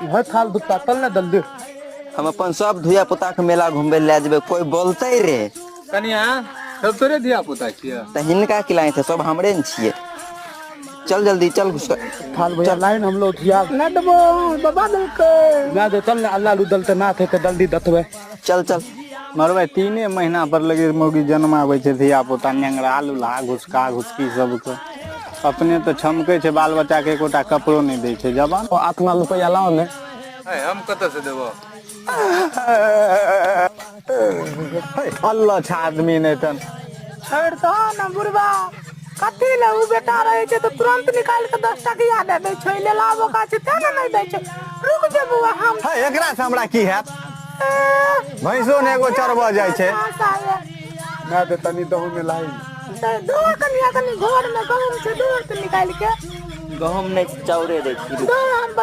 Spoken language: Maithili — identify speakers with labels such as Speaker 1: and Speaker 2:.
Speaker 1: भर थाल धुत्ता तल ने दल दे।
Speaker 2: हम अपन सब धिया पुता के मेला घुमबै लए जेबै, कोई बोलतै रे?
Speaker 3: कनिया, सब तोरे धिया पुता छियै?
Speaker 2: तऽ हिनका की लागै छै, सब हमरे ने छियै। चल जल्दी चल घुस।
Speaker 1: थाल भैया लाइन हम लोग धिया
Speaker 4: ना देबो, बाबा देलकै।
Speaker 1: ना दे, चल ने अल्लाह लू दलते ना थे ते जल्दी दतबे।
Speaker 2: चल चल।
Speaker 3: मरबै 3 महीना पर लगे मौगी जन्माबै छै धिया पुता, नेंगरा लुल्हा घुसका घुसकी सबके। अपने तऽ छमकै छै, बाल बच्चा के एकोटा कपड़ो नहि दै छै जवान।
Speaker 1: ओ आत्मा रुपैआ लाओ ने।
Speaker 3: हम कतऽ से देबो? अल्लाह छा आदमी नहि तन।
Speaker 4: छोड़ि दहो ने बुढ़बा, कथी ले उ बेटा रहै छै तऽ तुरंत निकालि कऽ 10 टकिया दे दै छै, लेला बोका छै तें ने नहि दै छै। रुक जो बौआ हम।
Speaker 3: है, एकरा से हमरा की हैत? भैंसो ने एगो चरबऽ जाइ छै।
Speaker 1: ना दे तनी दहु में लाई।
Speaker 4: दो कनिया, कनी घर में गहूम छै, दो तऽ निकालि के।
Speaker 2: गहूम नहि, चाउरे दै छी।
Speaker 4: दो हम।